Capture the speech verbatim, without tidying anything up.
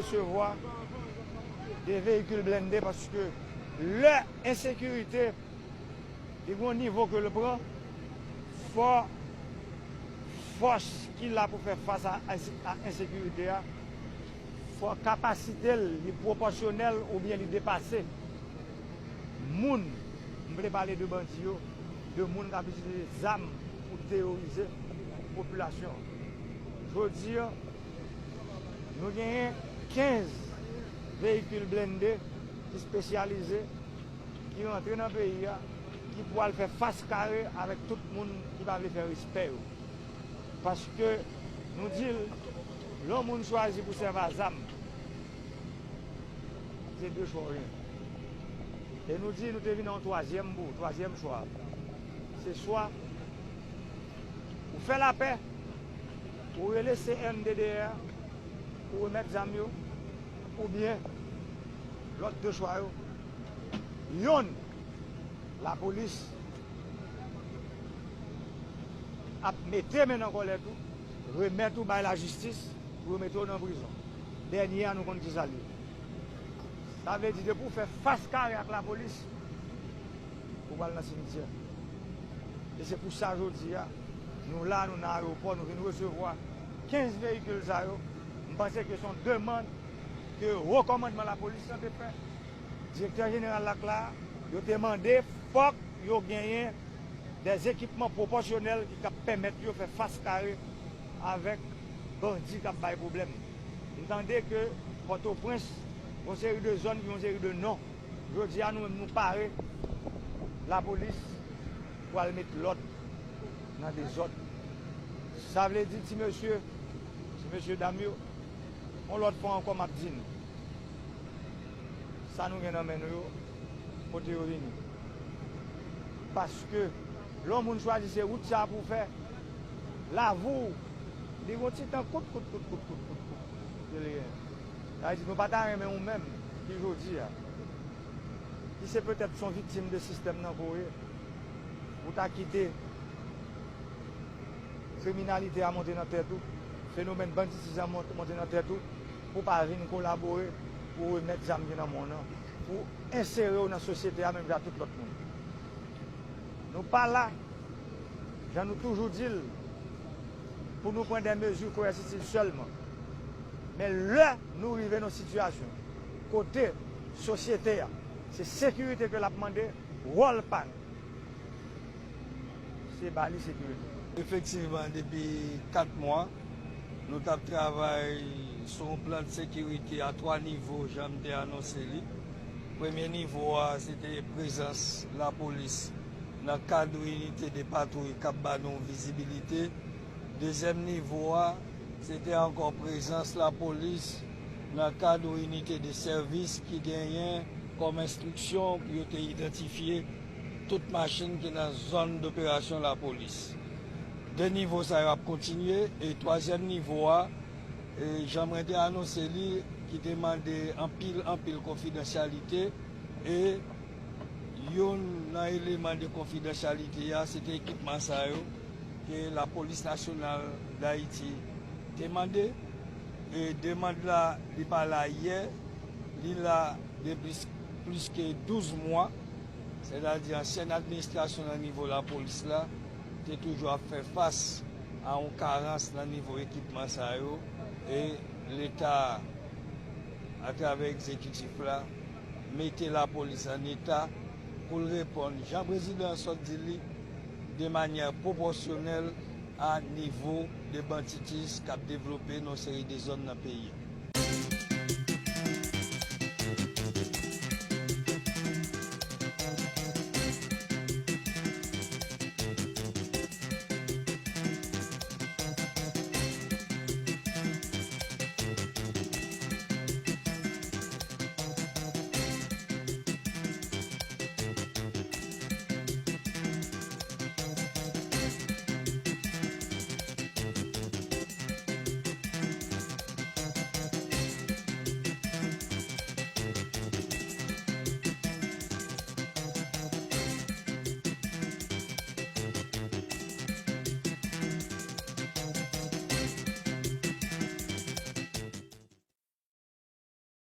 Resevwa de veyikil blende, paske lè ensekirite li gen yon nivo ke l pran, fò fòs ki la pou fè fas a, a, a ensekirite a, fò kapasite l li pwopòsyonèl oubyen li depase moun, m vle pale de bandi yo, de moun k ap itilize zam pou teworize popilasyon an. Jodi a, nou genyen kenz veyikil blende espesyalize ki rantre nan peyi a, ki pwal fè fas kare avèk tout moun ki pa vle fè respè yo. Paske nou di l, lè yon moun chwazi pou sèvi a zam, se de chwa w gen. E nou di, nou te vin nan yon twazyèm bout, twazyèm chwa. Se swa ou fè lapè, ou rele C N D D R, ou remèt zam yo, oubyen lòt de chwa yo. Yonn, lapolis ap mete men nan kòlèt ou, remèt ou bay lajistis, pou yo mete w nan prizon. Dènye a, nou konn kisa l ye. Sa vle di, depi w fè fas kare ak lapolis, ou pral nan simityè. E se pou sa, jodi a, nou la, nou nan ayewopò, nou vin resevwa kenz veyikil sa yo. M panse ke se yon demann ke wo kòmandman lapolis lan te fè. Direktè jeneral la k la, yo te mande fòk yo genyen dèzekipman pwopòsyonèl ki kab pèmèt yo fè fas kare avèk bandi k ap bay pwoblèm. M tande ke Pòtoprens, yon seri de zòn ki yon seri de non. Jodi a, nou menm, nou pare. Lapolis pral met lòd nan dezòd. Sa vle di, ti mesye, ti mesye dam yo, yon lòt fwa ankò, m ap di n, sa nou gen nan men nou yo, kote yo vini. Paske, lè yon moun chwazi se wout sa a pou w fè, lavi w, li gon ti tan kout, kout, kout, kout, kout, kout, kout, kout, kout, ke li genyen. Sa vle di, nou pa ta renmen ou menm, ki jodi a, ki se petèt son viktim de sistèm nan ke w ye, ou ta kite kriminalite a monte nan tèt ou, fenomèn banditis la mont-, monte nan tèt ou, pou w pa vin kolabore, pou w remèt zam ki nan men w nan, pou w ensere w nan sosyete a menm jan ak tout lòt moun. Nou pa la, jan nou toujou di l, pou nou pran de mezi koèsitiv sèlman. Men lè nou rive nan sitiyasyon kote sosyete a, se sekirite ke l ap mande, wòl pa nou, se ba li sekirite. Efektivman, depi kat mwa, nou t ap travay sou yon plan de sekirite a twa nivo, jan m te anonse li. Premye nivo a, se te prezans lapolis nan kad inite de patwouy k ap ba nou vizibilite. Dezyèm nivo a, se te ankò prezans lapolis nan kad inite de sèvis ki genyen kòm enstriksyon pou yo te idantifye tout machin ki nan zòn doperasyon lapolis. De nivo sa yo ap kontinye, e twazyèm nivo a, e jan mwen te anonse li, ki te mande anpil, anpil konfidansyalite, e youn nan eleman de konfidansyalite a, se te ekipman sa yo ke Lapolis Nasyonal d Ayiti te mande. E demann la, li pa la yè, li la de plis, plis ke douz mwa. Sètadi, ansyèn administrasyon nan nivo lapolis la te toujou ap fè fas a yon karans nan nivo ekipman sa yo, e Leta, atravè egzekitif la, mete lapolis an eta pou l reponn, jan prezidan an sot di li, de manyè pwopòsyonèl a nivo de banditis k ap devlope nan yon seri de zòn nan peyi a.